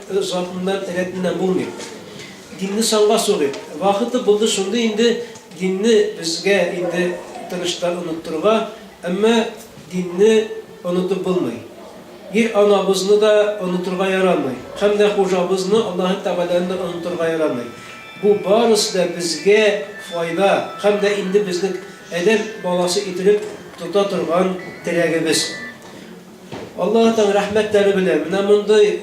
затыннан, рәтеннән булмыйк. Динне санга сугыйк. Вакыты булды шундый инде динне безгә инде тырыштылар оныттырырга, әмма динне онытып булмый. Ир анабызны да онытырга ярамый, һәм дә Хуҗабызны, Аллаһы Тәгаләне дә онытырга ярамый. Бу барысы да безгә файда һәм дә инде безне адәм баласы ителеп тота торган терәгебез. Аллаһы рәхмәтләре белән менә мондый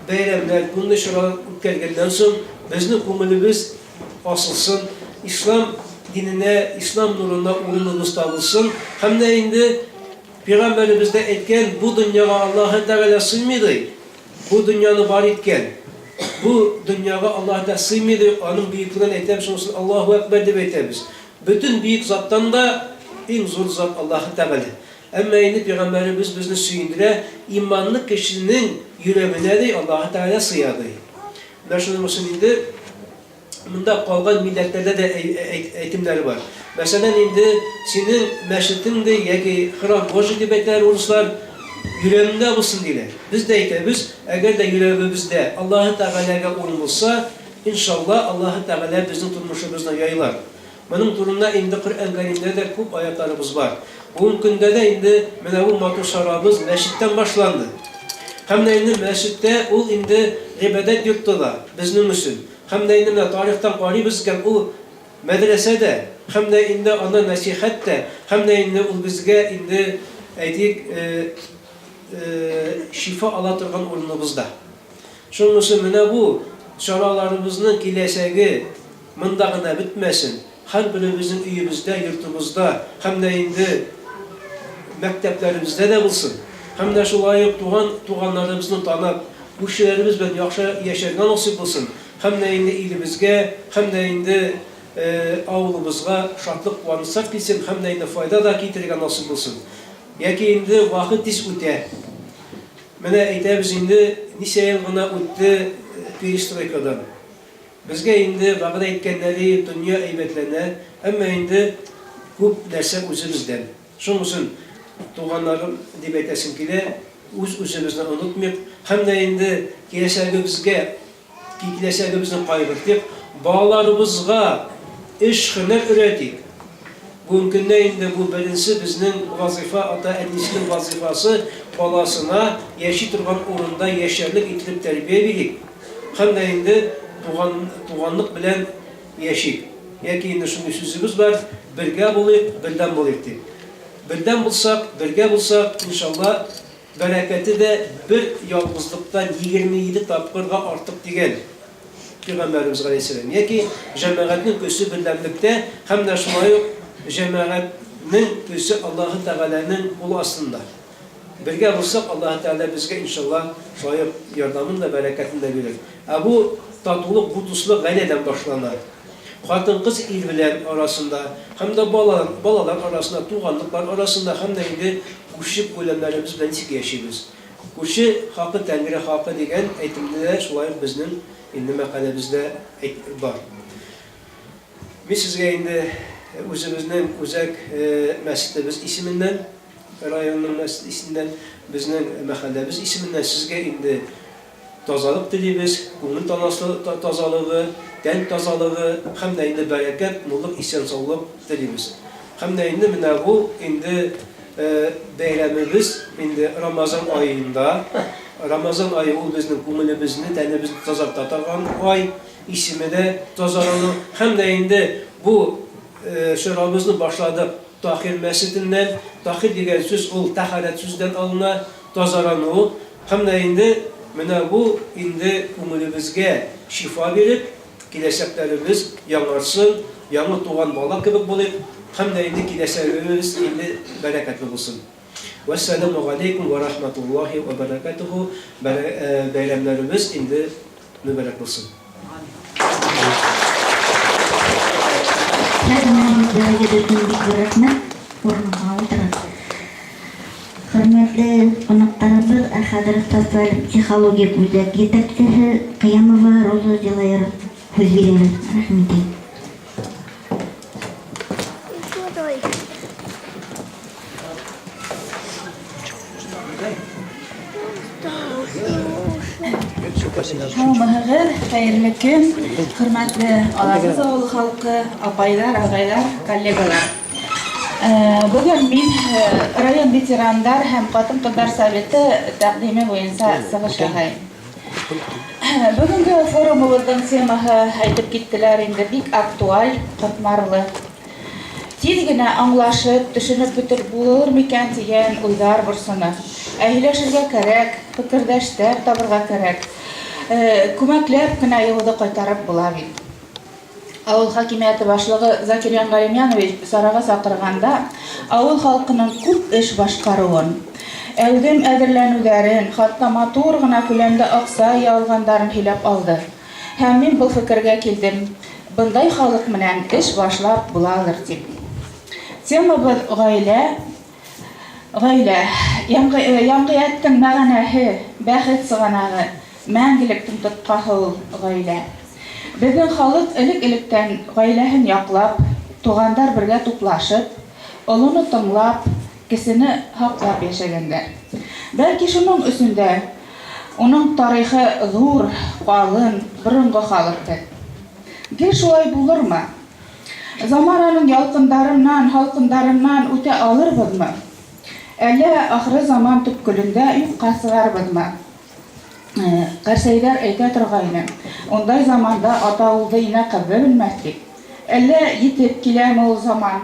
бәйрәмнәр, мондый чаралар үткәргәннән соң безнең күңелебез асылсын, ислам диненә, ислам нурына урыныбыз табылсын һәм дә инде Пәйгамбәребез дә әйткән, бу дөньяга Аллаһы Тәгалә сыймый ди, бу дөньяны бар иткән. Бу дөньяга Аллаһы Тәгалә сыймый ди, аның бөеклеген әйтәбез, шуның өчен Аллаһу әкбәр дип әйтәбез. Бөтен бөек заттан да иң зур зат Аллаһы Тәгалә. Әмма инде Пәйгамбәребез безне сөендерә, иманлы кешенең йөрәгенә, ди, Аллаһы Тәгалә сыя, ди. Менә шуның өчен инде монда калган милләтләрдә дә әйтемнәре бар. Мәсәлән, инде синең мәчетең, ди, яки храм Божий дип әйтәләр урыслар, йөрәгеңдә булсын, диләр. Без дә әйтәбез, әгәр дә йөрәгебездә Аллаһы Тәгаләгә урын булса, иншалла, Аллаһы Тәгалә безнең тормышыбызны яйлар. Моның турында инде Коръән Кәримдә дә күп аятларыбыз бар. Бүгенге көндә дә инде менә бу матур чарабыз мәчеттән башланды. Һәм дә инде мәчеттә ул инде гыйбадәт йорты да безнең өчен. Һәм дә инде менә тарихтан карыйбыз икән, ул мәдрәсә дә, һәм дә инде анда нәсыйхәт тә, һәм дә инде ул безгә инде, әйтик, шифа ала торган урыныбыз да. Шуның өчен менә бу чараларыбызның киләчәге Монда гына бетмәсен, һәрберебезнең өебездә, йортыбызда һәм дә инде мәктәпләребездә дә булсын. Һәм дә шулай ук туган туганнарыбызны танып, күршеләребез белән яхшы яшәргә насыйп булсын. Һәм дә инде илебезгә, һәм дә инде авылыбызга шатлык-куанычлар килсен, һәм дә инде файда да китерергә насыйп булсын. Яки инде вакыт тиз үтә. Менә әйтәбез инде, ничә ел гына үтте перестройкадан. Безгә инде вәгъдә иткәннәри дөнья әйбәтләнә, әмма инде күп нәрсә үзебездән. Шуның өчен, туганнарым дип әйтәсем килә, үз-үзебезне онытмыйк һәм дә инде киләчәгебезгә, киләчәгебезне кайгыртыйк, балаларыбызга эш, һөнәр өйрәтик. Бүгенге көндә инде бу беренче безнең вазыйфа, ата-әнисенең вазыйфасы, баласына яши торган урында яшәрлек ителеп тәрбия бирик һәм дә инде туган, туганлык белән яшик. Яки инде шундый сүзебез бар, бергә булыйк, бердәм булыйк дип. Бердәм булсак, бергә булсак, иншалла, бәрәкәте дә бер ялгызлыктан 27 тапкырга артык дигән. Пәйгамбәребез галәйһиссәлам, яки җәмәгатьнең көче бердәмлектә һәм дә шулай ук җәмәгатьнең көче Аллаһы Тәгаләнең кулы астында. Бергә булсак, Аллаһы Тәгалә безгә, иншалла, шулай ук ярдәмен дә, бәрәкәтен дә бирер. Ә бу татулык, бу дуслык гаиләдән башлана. Хатын-кыз ир белән арасында һәм дә бала, балалар арасында, туганлыклар арасында һәм дә инде күрше-күләмнәребез белән ничек яшибез. Күрше хакы Тәңре хакы дигән әйтемне дә шулай ук безнең инде мәкаләбездә бар. Мин сезгә инде үзебезнең үзәк мәчетебез исеменнән, районның мәчет исеннән, безнең мәхәлләбез исеменнән сезгә инде тазалык телибез, күңел тазалыгы, тән тазалыгы һәм дә инде бәрәкәт, муллык, исән-саулык телибез. Һәм дә инде менә бу инде бәйрәмебез инде Рамазан аенда. Рамазан ае ул безнең күңелебезне, тәнебезне тазарта торган ай, исеме дә тазарану. Һәм дә инде бу чарабызны башладык Таһир мәчетеннән. Таһир дигән сүз ул тәһарәт сүзеннән алына, тазарану. Һәм дә инде менә бу инде күңелебезгә шифа биреп, Киләчәкләребез яңарсын, яңа туган бала кебек булыйк һәм дә инде киләчәгебез инде бәрәкәтле булсын. Вәссәламү галәйкүм вә рахмәтуллаһи вә бәрәкәтүһү, бәйрәмнәребез инде мөбарәк булсын. Хәзер бик зур рәхмәт, урыныңа утырыгыз. Хөрмәтле кунакларыбыз, ә хәзер социаль психологик үзәк җитәкчесе Кыямова Роза Зилаер сүз бирәбез. Рәхим итегез. Һаумыһығыҙ, хәйерле көн, хөрмәтле Алабыз авылы халкы, апайлар, агайлар, коллегалар. Бөгөн мин район ветерандар һәм хатын-кызлар советы тәкъдиме буенча сығыш яһайым. Бөгөнгө форумыбыҙҙың темаһы, әйтеп киттеләр инде, бик актуаль, ҡатмарлы. Тиҙ генә аңлашып, төшөнөп бөтөр булыр микән дигән уйҙар борсоно. Ә һөйләшергә кәрәк, фекерҙәштәр табырға кәрәк. Күмәкләп кенә юлды ҡайтарып була бит. Авыл хакимияте башлыгы Закирьян Галимьянович сарага сакырганда авыл халкының күп эш башкаруын, әүҙем әҙерләнеүҙәрен, хатта матур ғына күләмдә аҡса йыя алғандарын һөйләп алды. Һәм мин был фекергә килдем, бындай халыҡ менән эш башлап булалыр дип. Темабыҙ гаилә. Гаилә, җәмгыятьтең мәгънәһе, бәхет сыганагы, мәңгелектең тоткаһы ул гаилә. Безнең халык элек-электән гаиләһен яклап, тугандар бергә туплашып, олыны тыңлап, кесене һаклап яшәгәннәр. Бәлки шуның өчен дә уның тарихы зур, калын, борынгы халык без. Гел шулай булырмы? Замананың ялкындарыннан, һалкындарыннан үтә алырбызмы? Әллә ахыры заман төпкелендә юкка чыгарбызмы? Кәрсәйдәр әйтә торгайны, Ундай заманда ата улды, инә кызды белмәс дип. Әллә етеп киләме ул заман?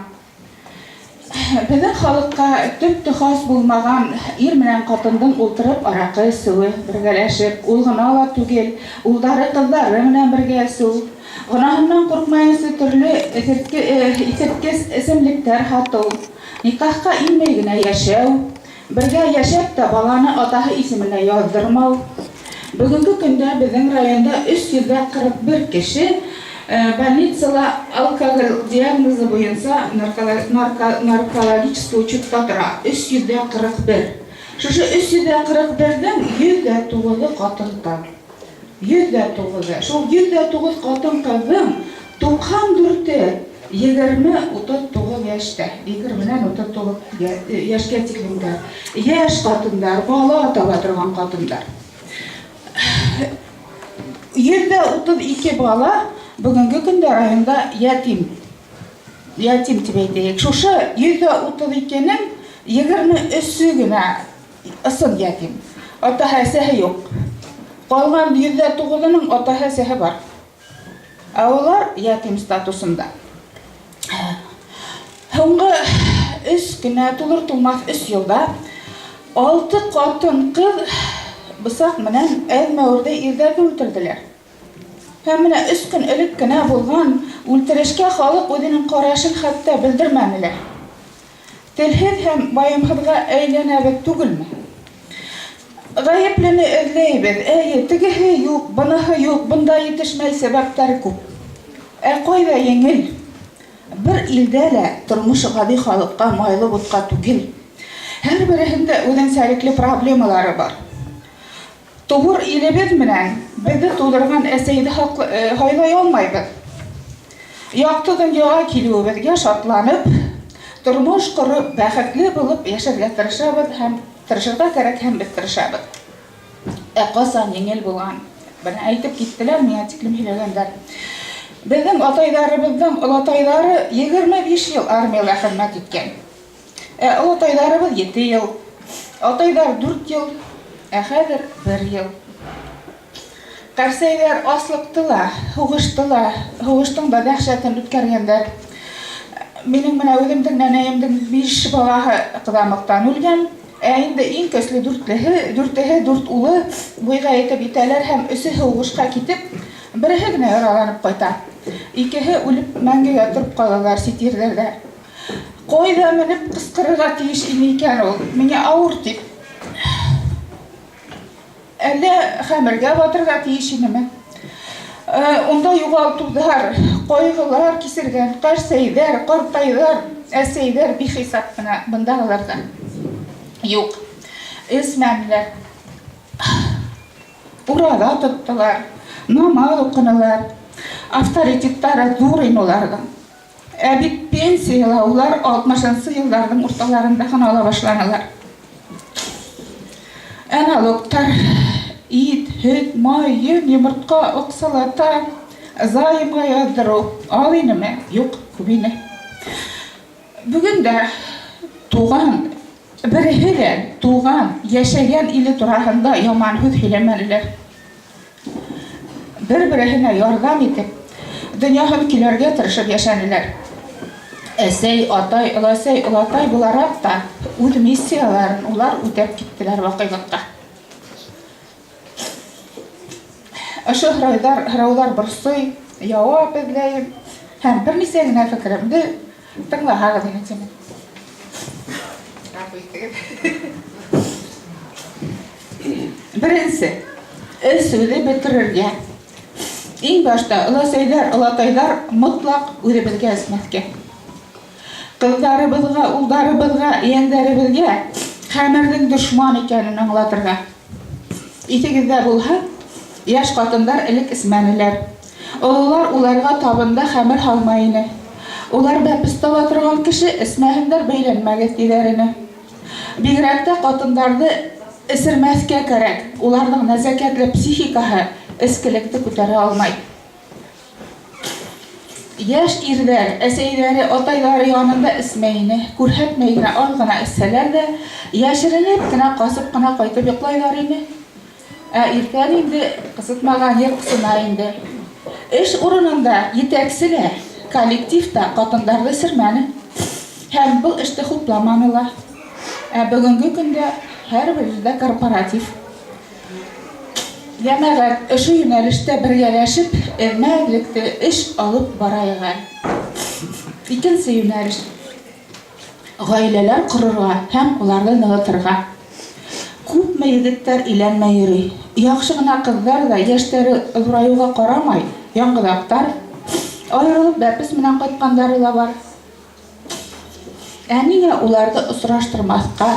Беҙҙең халыҡҡа төп хас булмаған ир менән ҡатындың ултырып араҡы эсеүе, бергәләшеп, ул ғына ла түгел, улдары, ҡыҙҙары менән бергә эсеү, гонаһыннан ҡурҡмайынса төрлө иҫерткес эсемлектәр һатыу, никахҡа инмәй генә йәшәү, Бергә яшәп тә баланы атаһы исеменә яздырмау. Бөгөнге көндә безнең районда 341 кеше больницала алкоголь диагнозы буенча наркологический учетта тора. 341. Шушы 341-нең 109-ы катын-кыз. 109-ы. Шул 109 катын-кызның 94-е 20-39 яшьтә. Егермедән 39 яшькә тиклемдә. Яшь катыннар, бала таба торган катыннар. 132 бала бүгенге көндә районда ятим. Ятим дип әйтәйек. Шушы 132-нең 23-се генә Ысын ятим. Атаһы, әсәһе юк. Калган 109-ының атаһы, әсәһе бар. Ә алар ятим статусында. Һуңгы өч кенә тулыр-тулмас өч елда алты катын-кыз бысак менән әзмәвердәй ирҙәрҙе үлтерҙеләр. Һәм менә өч көн элек кенә булган үлтерешкә халык үзенең карашын хәтта белдермәне лә. Телһез һәм ваемһызга әйләнәбез түгелме? Гаеплене эзләйбез, әйе, тегеһе юк, быныһы юк, бында етешмәй, сәбәптәр күп. Ә кайда еңел? Бер илдә лә тормыш гади халыкка майлы бутка түгел. Һәрбереһендә үзенчәлекле проблемалары бар. Тугур илебез менән безне тудырган әсәйне һайлай алмайбыз. Якты дөньяга килүебезгә шатланып, тормыш корып, бәхетле булып яшәргә тырышабыз һәм тырышырга кәрәк һәм без тырышабыз. Ә касан еңел булган? Менә әйтеп киттеләр, миңа тиклем һөйләгәннәр. Безнең атайларыбызның олатайлары 25 ел армиядә хезмәт иткән. Ә олатайларыбыз ете ел, атайлар дүрт ел, ә хәзер бер ел. Кәрсәйләр аслыкты ла, һугышты ла, һугыштың да дәһшәтен үткәргәндәр. Минең менә үземнең нәнәемнең биш балаһы кызамыктан үлгән. Ә инде иң көчле дүртлеһе, дүртеһе, дүрт улы буйга итеп итәләр һәм өсе һугышка китеп, береһе генә яраланып кайта. Икеһе үлеп мәңгегә торып калалар чит ирләрдә. Кайда менеп кыскырырга тиеш иде икән ул, миңа авыр дип? Әллә хәмергә батырга тиеш идеме? Унда югалтудар, кайгылар кичергән карсәйдәр, картайлар, әсәйдәр бихисап менә бындагыларда. Юк, эчмәделәр. Ураза тоттылар, намаз укынылар. Авторитетлары зур иде аларның. Ә бит пенсияле улар алтмышынчы елларның урталарында гына ала башланалар. Ә налогтар, ит, Һөт, май, йон, йомортҡа, аҡсалата, займға яҙҙырыу аҙ инеме? Юҡ, күп ине. Бөгөн дә туған, береһе лә туған, йәшәгән иле тураһында яман һүҙ һөйләмәнеләр. Бер-береһенә ярҙам итеп, донъяһын көйләргә тырышып йәшәнеләр. Әсәй, атай, оләсәй, олатай булараҡ та үҙ миссияларын улар үтәп киттеләр баҡыйлыҡҡа. Ошо һорауҙар, һораулар борсой, яуап эҙләйем һәм бер нисә генә фекеремде тыңлаһағыҙ ине тимен. Ғәфү итегеҙ. Беренсе, эсеүҙе бөтөрөргә. Иң башта оләсәйҙәр, олатайҙар мотлаҡ үҙебеҙгә эсмәҫкә. Ҡыҙҙарыбыҙға, улдарыбыҙға, ейәндәребеҙгә хәмерҙең дошман икәнен аңлатырға. Иҫегеҙҙә булһа, йәш ҡатындар элек эсмәнеләр. Ололар уларға табында хәмер һалмай ине. Улар бәпес таба торған кеше, эсмәһендәр, бәйләнмәгеҙ, тиҙәр ине. Бигерәк тә ҡатындарҙы эсермәҫкә кәрәк, уларҙың нәзәкәтле психикаһы эскелекте күтәрә алмай. Йәш ирҙәр әсәйҙәре, атайҙары янында эсмәй ине. Күрһәтмәй генә аҙ ғына эсһәләр ҙә, йәшеренеп кенә, ҡасып ҡына ҡайтып йоҡлайҙар ине. Ә иртән инде ҡысытмаған ер ҡысына инде. Эш урынында етәксе лә, коллектив та ҡатындарҙы эсермәне. Һәм был эште хупламаны ла. Ә бөгөнгө көндә һәрбер җирдә корпоратив. Җәмәгать, ошо юнәлештә бергәләшеп, эзмә-эзлекле эш алып барайык әле. Икенсе юнәлеш, гаиләләр корырга һәм уларны ныгытырга. Күпме егетләр өйләнмәй йөри. Яхшы гына кызлар да, яшьтәре зураюга карамай, яңгызактар. Аерылып, бәпес менән кайтканнары да бар. Ә нигә уларҙы осраштырмаҫҡа?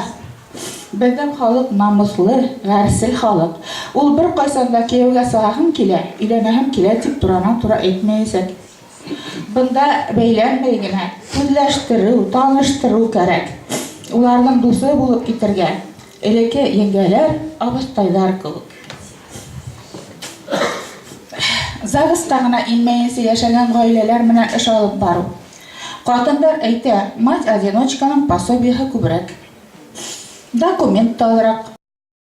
Беҙҙең халыҡ намыҫлы, ғәрсел халыҡ. Ул бер ҡайсан да кейәүгә сығаһым килә, өйләнәһем килә тип туранан-тура әйтмәйәсәк. Бында бәйләнмәй генә күҙләштереү, таныштырыу кәрәк. Уларҙың дуҫы булып китергә, элекке еңгәләр, абыстайҙар кеүек. ЗАГСта ғына инмәйенсә йәшәгән ғаиләләр менән эш алып барыу. Ҡатындар әйтә, мать-одиночканың пособиеһы күберәк. Документ та аҙыраҡ.